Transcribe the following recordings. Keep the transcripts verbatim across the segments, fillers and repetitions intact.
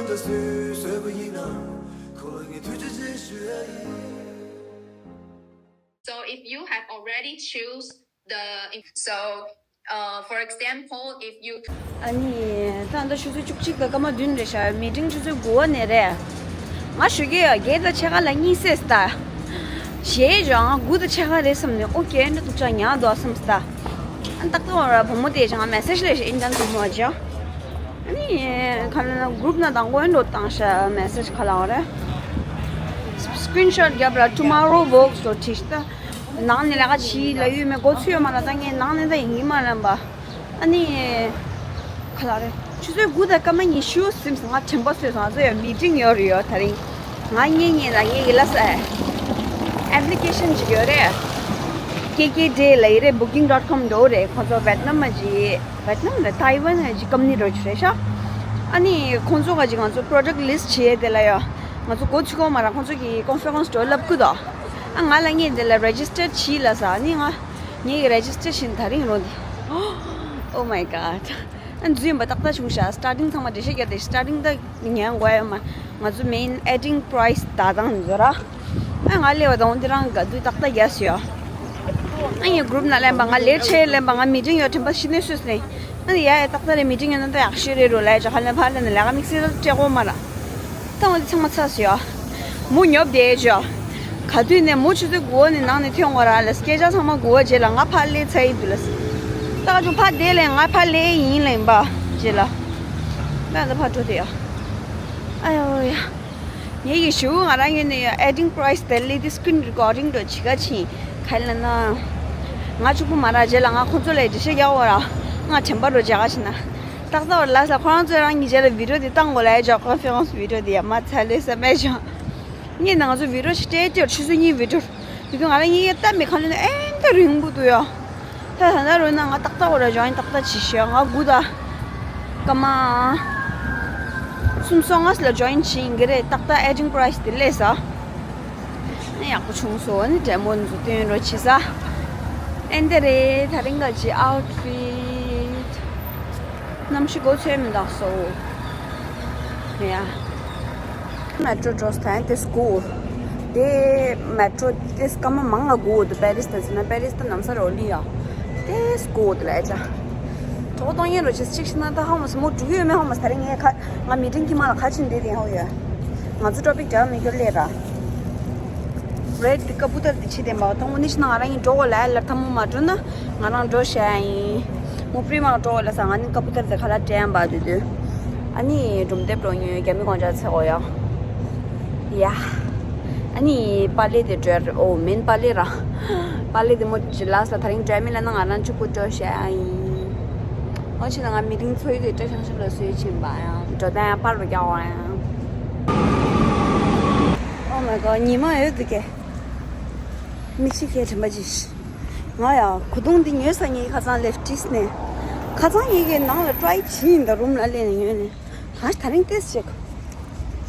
ད་སུས་བཟོས་པ་ཡིན་ན། ཁོ་ལ་ངས་ཐུགས་རྗེ་ཆེ་ཞུ་ཡ་ཡིན། So if you have already choose the so uh, for example, if you ཨ་ནི་ད་ལྟ་ཆུ་ཚོད་བཅུ་གཅིག་དང་སྐར་མ་བདུན་རེད་ཤག་མི་ཊིང་ཆུ་ཚོད་དགུ་པ་ནས་རེད། ང་ཞུ་གི་ཡོད། བརྒྱད་དང་ཕྱེད་ཀ་ལ་གཉིད་སད་ད། གཞས་ཡོད་ང་དགུ་དང་ཕྱེད་ཀ་རེད་བསམ་ནས་ཨོ་ཀེ་འདྲ་འདུག་ཅག་ཉག་འདུག་བསམ་ད། ཨ་ཏག་ཏག་བ་ར་བུ་མོ་དེ་ཅང་ང་མེ་སེ་ཇི་ལས་ཤེས་ཨིན་ཏན་བུ་མོ་ཅང་། ཨ་ནི་ག་ལ་ན་གུ་རུབ་ན་དང་པོ་འགྲོ་བཏང་ཤག་མེ་སེ་ཇི་ག་ལ་བ་རེད། སི་ཀི་རིན་ཤོཊ་རྒྱབ་ར་ཊུ་མོ་རོ་ཝོག་སི་འགྲོ་བྲིས་ཤག་ད། ནང་ནས་ལས་ཀ་བྱེད་ལ་ཡོད་མེད་མགོ་ཚོས་ཡོད་མ་རེད། ད་ངས་ནང་ནས་ད་ཡིན་གྱི་མ་རེད་པ། ཨ་ནི་ག་ལ་རེད། ཆུ་ཚོད་དགུ་དང་སྐར་མ་ཉི་ཤུ་ཟིན་སོང་། ང་དྲན་པ་གསོས་སོང་། ང་ཚོ་ཡང་མི་ཊིང་ཡོད་རེད་ཡོད་ད་རིང་། ང་ངེད་གཉིས་ལ་ངེད་ཀྱི་ལ་ས་ཨེབ་ལི་ཀེ་ཤན་ཅིག་ཡོད་རེད། ཀེ་ཀེ་ཌེ་ལ་ཡི་རེད། བུ་ཀིང་ཌོཊ་ཀོམ་འགྲོ་རེད། ཁོང་ཚོ་ཝེད་ནམ་མ་ཅིག་ཝེད་ནམ་ལ་ཐའེ་ཝན་ཅིག་ཀམ་ནི་འགྲོ་ཅིག་རེད་ཤག་ཨ་ནི་ཁོང་ཚོ་ག་ཅིག་ང་ཚོ་པྲོ་ཌག་ལིསཊ་བྱེད་དེ་ལ་ཡོད། ང་ཚོ་མགོ་ཚོས་གོ་མ་རེད། ཁོང་ཚོ་གི་ཀོན་ཧྥེ་རེན་སི་འགྲོ་ལབ་ཀི་འདུག་ཨ་ང་ལ་ངས་འདི་ལ་རེ་ཇི་སི་ཊར་བྱིས་ལ་ཟ། ཨ་ནི་ང་ངས་རེ་ཇི་སི་ཊར་བྱིན་ད་རིང་རོ་འདི། Oh my god. ཨ་འཛུལ་ཡིན་པ་ཏག་ཏག་བྱུང་ཤག་སི་ཊར་ཊིང་ཚང་མ་འགྲེལ་བཤད་རྒྱབ་སྟེ་སི་ཊར་ཊིང་ད་ཉན་དགོས་ཡོད་མ། ང་ཚོ་མེན་ཨེ་ཊིང་པ་རའི་སི་ད་དང་འཛོ་ར། ཨ་ང་སླེབས་པ་དང་འདི་རང་ག་དུས་ཏག་ཏག་རྒྱག་སོ་ཡོད། ཨ་ངའི་གུ་རུབ་ནང་སླེབས་པ་ང་ལེཊ་ཆེ་སླེབས་པ་ང་མི་ཊིང་ཡོད་དྲན་པ་ཤི་ནས་སུས་ལེན། ཨ་ཡ་ཡ་ཏག་ཏག་རེད། མི་ཊིང་ཡོད་ན་ད་ཡག་ཤོས་རེད་རོ་ལས་ཅོ་ཧ་ལས་ཕར་ལས་ནས་ལས་ཀ་དམིགས་བསལ་སྤྲད་དགོས་མ་ར། ད་འོ་དེ་ཚང་མ་ཚར་སོང་ཡ། མོ་ཉོབ་བསྡད་ཅོ། ག་དུས་ནས་མོ་ཆུ་ཚོད་དགུ་པ་ནས་ནང་ནས་ཐོན་དགོས་ར་ལ་སྐད་ཆ་ཚང་མ་དགུ་པ་རྗེས་ལ་ང་ཕར་སླེབས་ཚར་ཡི་འདུག་ལ། ད་ག་ཅུང་ཕར་བསྡད་ལས་ང་ཕར་སླེབས་ཡིན་ལ་ཡིན་པ་རྗེས་ལ། ད་ད་ཕར་འགྲོ་དེ་ཡ། ཨ་ཡ་ཡ། ངེད་ཀྱི་ཞུ་ང་རང་ཡོད་ནས་ཡ་ཨེ་ཊིང་པ་རའི་སི་དེ་ལས་དེ་སི་ཀི་རིན་རི་ཀོར་ཌིང་འགྲོ་བྱེད་ག་ཕྱིན་ག་ལ་ན། ང་གཅིག་པུ་མ་ར་རྗེས་ལ་ང་ཁོང་ཚོ་ལ་འགྲེལ་བཤད་རྒྱག་འོ་ར། ང་དྲན་པ་རོ་རྒྱག་ག་ཕྱིན་ན། ཏག་ཏག་བར་ལ་ས་ཁོ་རང་ཚོས་རང་གཉིས་རྗེས་ལ་བི་ཌིའོ་དེ་བཏང་དགོས་ལ་ཡ་ཇོ་ཀོན་ཧྥེ་རེན་སི་བི་ཌིའོ་དེ་ཡ་མ་ཚ་ལོས་ས་མེད་ཅང་། ངས་ནང་ཚོ་བི་ཌིའོ་ཞིག་སྤྲད་ཀྱོར་ཆུ་ཚོད་གཉིས་བི་ཌིའོ། དེ་དུས་ང་རང་གཉིས་ཀ་ལྟ་མི་ཁ་ལོན་ཨེ་འདྲ་རིང་པོ་འདུག་ཡ། ད་ད་ལྟ་རོ་ན་ང་ཏག་ཏག་འོ་ར་ཇོ་ཡིན་ཏག་ཏག་བྱེད་ཤོག་ང་དགུ་ད། སྐར་མ། གསུམ་སོ་ལྔ་ལ་ཇོ་ཡིན་བྱེད་ཡིན་གི་རེད་ཏག་ཏག་ཨེ་ཊིང་པ་རའི་སི་དེ་ལས་ས། ཨ་ཡག་པོ་བྱུང་སོང་། ཨ་ནི་འདྲེ་མོ་འཛུགས་སྟོན་རོ་བྱེད་ས། ཨེ་འདི་རེད་ད་རིང་ག་ཅི་ཨའུ་ཊི་ཕིཊ། གནམ་གཤིས་གོ་ཚོད་མི་འདུག་སོ། ཡ། མེ་ཊོ་འགྲོ་ས་དེ་སྐུ། དེ་མེ་ཊོ་དེ་སྐར་མ་མང་ང་སྒུག་འདུག་པེ་རིས་དང་ཟེར་ན་པེ་རིས་དང་ལམ་སང་རོ་ལི་ཡ། དེ་སྐུ་འདུག་ལས་ཅ། གྲོགས་གཏོང་ཡས་རོ་ཅེས་གཅིག་ཤི་ན་ད་ཧ་མ་སི་མོ་འགྲུག་ཡོད་མེད་ཧ་མ་སི་ད་རིང་ངས་ཁ་ང་མི་ཊིང་གི་མ་ལ་ཁ་ཕྱིན་དེ་དེ་ཧ་ཡོད། ང་ཚོ་ཊོ་པིག་འདྲ་མི་སྐྱོར་ལས་ར། རེད་དེ་ཀ་པུ་ཏར་དེ་ཕྱི་དེ་མ་བཏང་མོ་ནི་ཤི་ན་ང་རང་ཡིན་འགྲོ་གོ་ལ་ལར་ཐ་མོ་མ་འགྲོ་ན་ང་རང་འགྲོ་ཤ་ཡིན། མོ་པྲི་མ་འགྲོ་གོ་ལ་ས་ང་ནི་ཀ་པུ་ཏར་དེ་ཁ་ལ་དྲན་པ་དུ་དུ། ཨ་ནི་སྒྲུང་དེབ་རོ་ཉོས་རྒྱ་མི་གོང་ཅག་ཚེ་འོ་ཡ། ཡ། ཨ་ནི་པ་ལེ་དེ་འགྲོ་ཨོ་མིན་པ་ལེ་ར། པ་ལེ་དེ་མོ་ཅི་ལ་ས་ད་རིང་འགྲོ་མི་ལ་ན་ང་རང་གཅིག་པུ་འགྲོ་ཤ་ཡིན། ཨོ་ཆི་ན་ང་མི་རིང་ཚོ་ཡི་དེ་སྐྲ་ཤང་ཤང་ལ་སོས་ཕྱིན་པ་ཡང་འགྲོ་ད་ཡང་པར་བ་རྒྱག་བ་ཡང་། Oh my god ཉི་མ་ཡོད་དུ་གེ། མིག་ཤེས་ཁའི་དྲན་པ་ཅིག་ང་ཡང་གོ་དུང་འདི་ཉོས་ས་ངའི་ཁ་སང་ལེབ་ཏིས་ནས། ཁ་སང་ངའི་གི་ནང་ལ་ཀྲའི་བྱིན་ད་རུམ་ལ་སླེབས་ནས་ཉོས་ནས། ཧ་ད་རིང་ཏེས་ཅིག་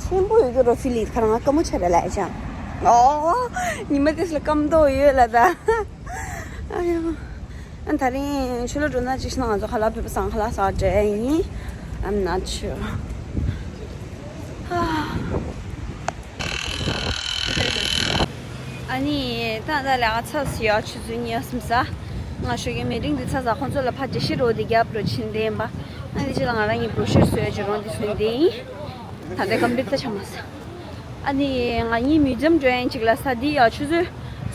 ཆེན་པོ་ཡོད་རྒྱུ་རོ་ཕི་ལི་ཁ་རང་སྐམ་པོ་ཆེ་རེད་ལ་ཅང་། ཨོ། ཉི་མ་ཏེས་ལ་སྐམ་མདོག་ཡོད་ལ་ད། ཨ་ཡོ། ཨ་ད་རིང་ཆུ་ལོ་འགྲོ་ན་ཅིག་ཤི་ན་ང་ཚོ་ཁ་ལག་བོད་པ་སང་ཁ་ལག་ཟ་འདྲ་ཡིན། I'm not sure. ཨ་ནི་ད་ད་ལས་ཀ་ཚར་སི་ཡ་ཆུ་ཚོད་གཉིས་གསུམ་ས། ང་ཞོགས་ཀྱི་མི་རིང་འདི་ཚར་ས་ཁོང་ཚོ་ལ་ཕ་འགྲེལ་བཤད་རོགས་འདི་རྒྱབ་རོགས་ཕྱིན་བསྡད་ཡིན་པ། ཨ་ནི་ཅི་ལ་ང་རང་གི་བྷྲོ་ཤར་བཟོས་ཀྱི་རོགས་འདི་བཟོས་བསྡད་ཡིན། ད་ལྟ་ཀམ་པི་ཏར་ཆ་མ་ས། ཨ་ནི་ང་གཉིས་མིའུ་ཛི་ཡམ་འགྲོ་ཡིན་ཅིག་ལ་ས་འདི་ཡ་ཆུ་ཚོད་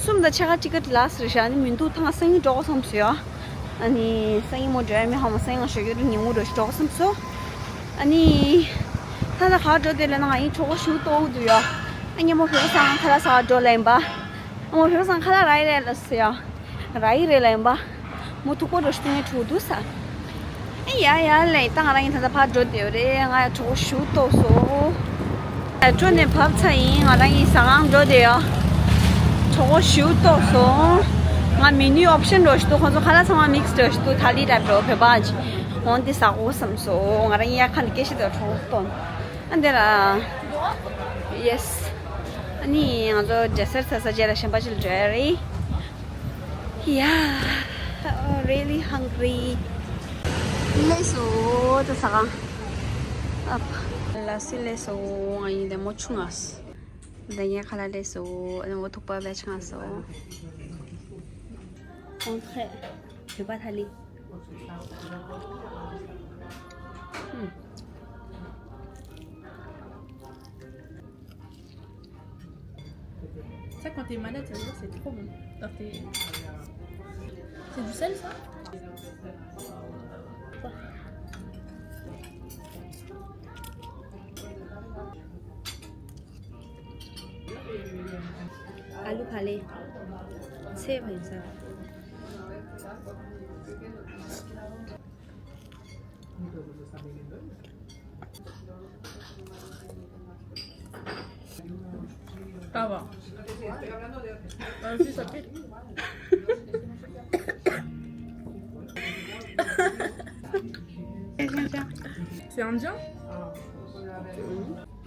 གསུམ་དང་ཕྱེད་ཀ་ཊི་ཀེ་ཊི་ལགས་རེད་ཤག་ཨ་ནི་མི་འདུག་ཐང་སང་ཉིན་འགྲོ་དགོས་བསམ་སོང་ཡ། ཨ་ནི་སང་ཉིན་མོ་འགྲོ་ཡ་མི་ཧ་མ་སང་ཉིན་ང་ཞོགས་ཀྱི་རུ་ཉིན་མོ་འགྲོ་ཞིག་འགྲོ་དགོས་བསམ་སོང་། ཨ་ནི། ད་ལྟ་ག་འགྲོ་དེ་ལ་ན་ང་ཡིན་གྲོགས་པོ་ཞུ་ཏོག་འདུག་ཡ། ཨ་ཉིན་མོ་བོད་པ་སང་ཁ་ལག་ཟ་འགྲོ་ལ་ཡིན་པ། ཨ་མོ་བོད་པ་སང་ཁ་ལག་ར་ཡི་རེད་ལ་སི་ཡ། ར་ཡི་རེད་ལ་ཡིན་པ། མོ་ཐུག་པོ་འགྲོ་ཞིག་ཏུ་ངས་གྲོགས་འདུག་ས། ཨེ་ཡ་ཡ་ལེ་ད་ང་རང་གཉིས་ད་ལྟ་ཕར་འགྲོ་བསྡད་ཡོད་རེད། ང་ཡང་གྲོགས་པོ་ཞུ་ཏོག་སོང་། མེ་ཊྲོ་ནས་བབས་ཚར་ཡིན། ང་རང་གཉིས་ཟ་ཁང་འགྲོ་བསྡད་ཡོད། གྲོགས་པོ་ཞུ་ཏོག་སོང་། ང་མེ་ནུ་ཨོབ་ཤན་འགྲོ་ཞིག་ཏུ་ཁོང་ཚོ་ཁ་ལག་ཚང་མ་མིག་སི་འགྲོ་ཞིག་ཏུ་ཐ་ལི་ཊའིབ་འགྲོ་བོད་པ་ཅིག་འོང་དེ་ཟ་དགོས་བསམ་སོང་། ང་རང་གཉིས་ཡ་ཁ་ནས་སྐད་ཆ་དེ་གྲོགས་པོ་སྟོན། ཨ་འདི་ལ། ཡེ་སི། ཨ་ནི་ང་ཚོ་ཌེ་སར་ཟ་ས་རྗེས་ལ་གཞན་པ་ཅིག་ལ་འགྲོ་ཡ་རེད། Yeah, really hungry. ལས་སོ་ད་ས་གང་། ཨ། ལ་སི་ལས་སོ་ང་ཡིན་དེ་མོ་ཆུང་ང་སོ། དེ་ངས་ཁ་ལ་ལས་སོ་ཨ་ནི་འོ་ཐུག་པ་བེ་ཆང་སོ། ཨོ་ཁེ། བོད་པ་ཐ་ལི། ཨུམ། Ça, quand t'es malade, ça veut dire que c'est trop bon. Genre, t'es- C'est du sel, ça? ཨ་ལུ་ཕ་ལེ། ཚེ་བ་ཡིན་ས། Ça va. Ah, si, ça pique. C'est indien?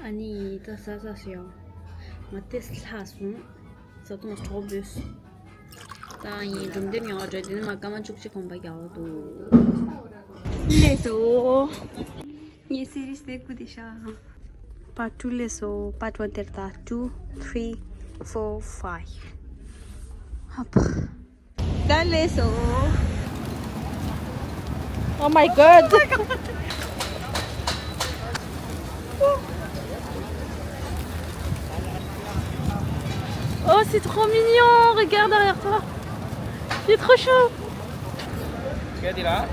ཨ་ནི་ད་ས་ས་སུ་ཡང་ང་ཏེ་སླ་སོང་། ས་ཏོང་གྲོགས་བོས། ད་ཡིན་སྒྲུང་དེབ་ཉོ་བ་འདྲ་དེ་ནི་ང་སྐར་མ་བཅུ་གཅིག་གོམ་པ་རྒྱག་འདུག་ལས་སོ། ངའི་སི་རིས་དེ་ཀུ་དེ་ཤ། Part two ལས་སོ། Part one དེར་ད་two, three, four, five. ཧ་པ། ད་ལས་སོ། Oh my god. Oh, c'est trop mignon. Regarde derrière toi. Il est trop chou. Regarde là.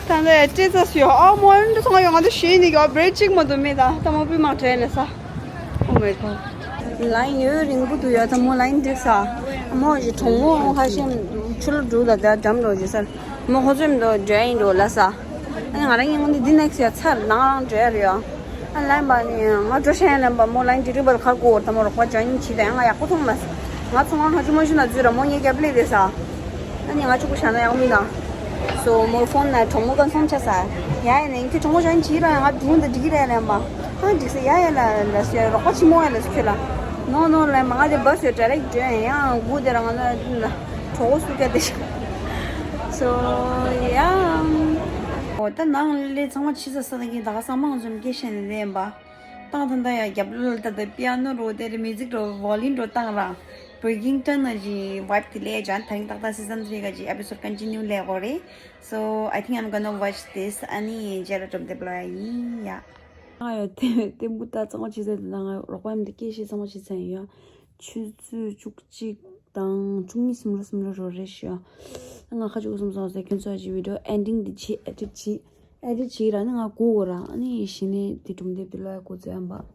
ད་ནས་ཅི་ཙམ་ཞུ་ཨ་མོ་འདི་ཚང་ཡོང་ང་འདི་ཤེས་ནི་ག་བྲེ་གཅིག་མ་འདུག་མེད་ད་ད་མ་བུ་མ་དྲན་ནས་ས། Oh my god. ལ་ཡིན་ཡོད་རིང་པོ་འདུག་ཡ་ད་མོ་ལ་ཡིན་འགྲིག་ས། མོ་ཞིག་གྲོང་མོ་ཁ་ཤས་ཆུ་ལོ་འགྲོ་ལ་ད་འགྲམ་འགྲོ་ཞིག་ས། མོ་ཁོ་ཚོས་མི་འདུག་འགྲོ་ཡིན་འགྲོ་ལ་ས། ཨ་ནི་ང་རང་ཡིན་ངོ་འདི་འདི་ནེག་སི་ཡ་ཚར་ནང་རང་འགྲོ་ཡ་རེད་ཡ། ཨ་ལན་པ་ནི་ང་འགྲོ་ཤེས་ལན་པ་མོ་ལན་ཌི་རི་བར་ཁར་གོ་བར་ད་མོ་རོགས་པ་ཇོ་ཡིན་བྱིས་ད་ཡང་ང་ཡག་པོ་མཐོང་མ་སོང་། ང་ཚོ་ང་ང་ཅི་མོ་ཞུ་ན་ཚུལ་ར་མོ་ངའི་རྒྱབ་ལས་རེད་ས། ཨ་ནི་ང་ཕྱུག་པོ་བཞག་ན་ཡག་མིན་ད། སོ་མོ་ཕོན་ན་གྲོགས་མོ་ག་འཚམ་ཆ་ས། ཡ་ཡ་ནི་ཁྱོད་གྲོགས་མོ་ཇོ་ཡིན་བྱིས་ར་ང་དུང་ད་འགྲིག་གི་རེད་ལན་པ། ཨ་འགྲིག་ས་ཡ་ཡ་ལ་ལ་སུ་ཡ་རོགས་པ་ཆི་མོ་ཡ་ལ་སུ་ཁྱོད་ལ། ནོ་ནོ་ལན་པ་ང་དེ་བ་སུ་ཡ་ཌའི་རེག་ཊི་འགྲོ་ཡ་ཡང་སྒུག་དེ་ར་ང་ན་གྲོགས་པོ་སུ་ཀ་དེ་ཤ། So yeah. ཨོ་ད་ནང་ལས་ཚང་མ་ཕྱི་ས་ས་ད་གིན་ད་ག་ས་མང་ཚོམ་སྐད་བཤད་ནས་ལེན་པ། ཏང་ཏང་ཏང་ཡ་རྒྱབ་ལོ་ད་ད་པི་ཡ་ནོ་རོ་དེ་རེ་མིའུ་ཛིག་རོ་ཝོ་ལིན་རོ་ཏང་ར། བྷི་རི་ཀིང་ཊོན་ན་ཇི་ཝའིབ་དེ་ལས་ཇན་ཐ་རིང་ཏག་ཏག་སི་ཛན་ཐི་རི་ག་ཇི་ཨེ་པི་སོ་ཌི་ཀོན་ཊི་ནིའུ་ལས་གོ་རེ། So I think I'm gonna watch this. ཨ་ནི་རྗེས་ལ་གྲུབ་དེབ་ལོ་ཡ་ཡིན་ཡ། ང་ཡ་དེ་དེ་མུ་ད་ཚང་མ་ཕྱི་ས་དེ་ན་ང་རོགས་པ་མི་དེ་སྐད་བཤད་ཚང་མ་ཕྱི་ས་ཡིན་ཡ། ཆུ་ཚོད་བཅུ་གཅིག་དང་བཅུ་གཉིས་སུམ་ར་སུམ་ར་རོ་རེ་ཤི་ཡ། ང་ཁ་ཆུ་གུ་སུམ་སོང་ཟེར་ཁྱོད་ཚོ་ཨ་ཅི་བི་ཌི་ཡོ་ཨེ་ཌིང་འདི་བྱེད་ཨེ་ཌིཊ་བྱེད། ཨེ་ཌིཊ་བྱེད་ར་ནི་ང་སྒུག་ར་ཨ་ནི་གཞི་ནས་དེ་གྲུབ་འདེབས་དེ་ལོ་ཡ་སྒུག་ཙེ་ཡ་འབའ།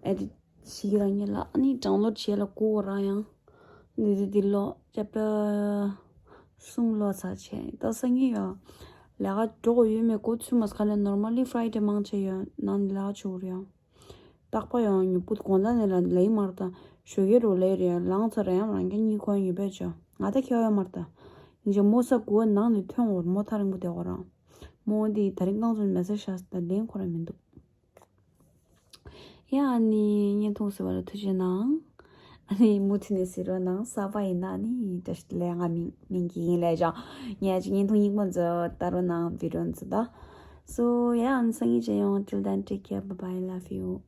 ཨེ་ཌིཊ་བྱེད་ར་ཉེ་ལ་ཨ་ནི་ཌའུན་ལོཌ་བྱེད་ལ་སྒུག་ར་ཡང་། འདི་འདི་འདི་ལོ་ཅེབ་ཊར་གསུམ་ལོ་ཚར་ཆེ་ད་སང་ཉིན་ཡ། ལས་ཀ་འགྲོ་གི་ཡོད་མེད་གོ་ཚུལ་མ་ཁ་ལ་ནོར་མལ་ལི་ཕ་རའི་ཌེ་མང་ཆེ་ཡོད་ནང་ནས་ལས་ཀ་བྱེད་དགོས་རེད་ཡང་། རྟག་པ་ཡང་ཉོ་བུ་དགོང་དག་ནས་ལ་ལེ་མར་དང་ཞོགས་ཀས་རུ་ལེ་རེད་ལངས་ཚར་ཡང་རང་རྒྱ་གཉིད་ཁོག་ཡོད་པས་ཅོ་ང་ད་ཁྱེད་ཡོད་མར་ད། ཡིན་ཅེ་མོ་ས་གུ་བ་ནང་ནས་ཐོན་འོར་མོ་ཐ་རིང་པོ་དེ་འོ་རང་། མོ་འདི་ད་རིང་རྐང་ཚོ་མེ་སེ་ཤག་ད་ལན་ཁོ་ར་མི་འདུག་ཡ་ཨ་ནི་བརྙན་ཐུང་ཟེར་བ་ལ་ཐུགས་རྗེ་གནང་། ཨ་ནི་མུ་མཐུད་ནས་གཟིགས་རོགས་གནང་། གསར་པ་ཡིན་ན་ཨ་ནི་བཀྲ་ཤིས་བདེ་ལེགས། ང་མིང་མིང་གི་ཡིན་ལས་ཀྱང་ངས་ཅིག་བརྙན་ཐུང་རྙིང་པ་ཚོ་ལྟ་རོགས་གནང་། བི་ཌི་ཡོ་ཚོ་ད། So yeah ཨ་ནི་སང་ཉིན་མཇལ་ཡོང་། Till then, take care, bye bye, love you.